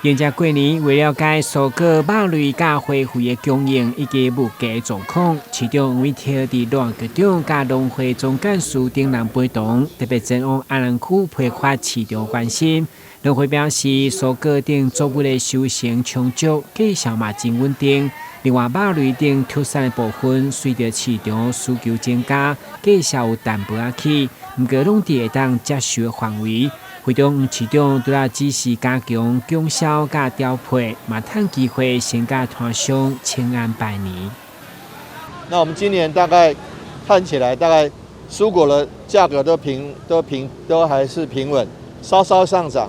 迎接過年，為了解蔬果、肉類佮花卉的供應以及物價狀況，市長黃偉哲佇蘆洲局長佮農會總幹事等人陪同，特別前往安南區批發市場關心。農會表示，蔬果等作物的收成充足，價數嘛真穩定。另外，肉類等特產的部分，隨著市場需求增加，價數有淡薄仔起，毋過攏佇會當接受的範圍。會中市長除了指示加強供銷佮調配，嘛趁機會先佮攤商請安拜年。那我們今年大概看起來，大概蔬果的價格都平，都平，都還是平穩，稍稍上漲。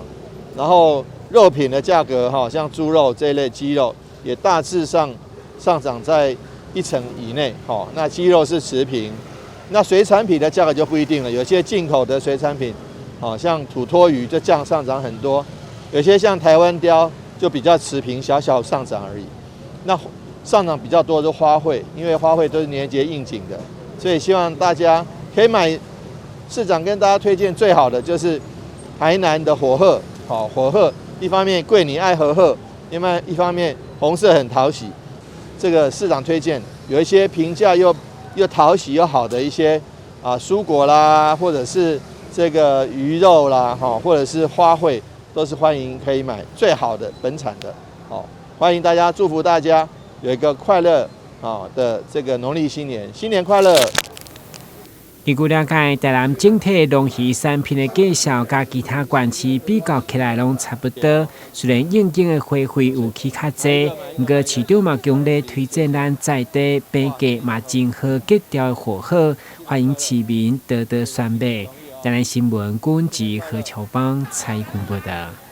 然後肉品的價格，哈，像豬肉這一類雞肉，也大致上上漲在1成以內，哈。那雞肉是持平，那水產品的價格就不一定了，有些進口的水產品，好像土魠魚就降上漲很多，有些像台灣鯛就比較持平，小小上漲而已。那上漲比較多的是花卉，因為花卉都是年節應景的，所以希望大家可以買。市長跟大家推薦最好的就是台南的火鶴，好，火鶴一方面桂林愛和鶴，另外一方面紅色很討喜，這個市長推薦有一些平價又討喜又好的一些啊蔬果啦，或者是這個魚肉啦，哈，或者是花卉，都是歡迎可以買最好的本產的，好，歡迎大家，祝福大家有一個快樂啊的這個農曆新年，新年快樂！根據了解，台南整體農漁產品的價數，佮其他縣市比較起來攏差不多。雖然應景的花卉有起較濟，毋過市長嘛強烈推薦咱在地平價嘛真好格調的火鶴，歡迎市民多多選買。台南新聞郭文吉何秋邦採訪報道。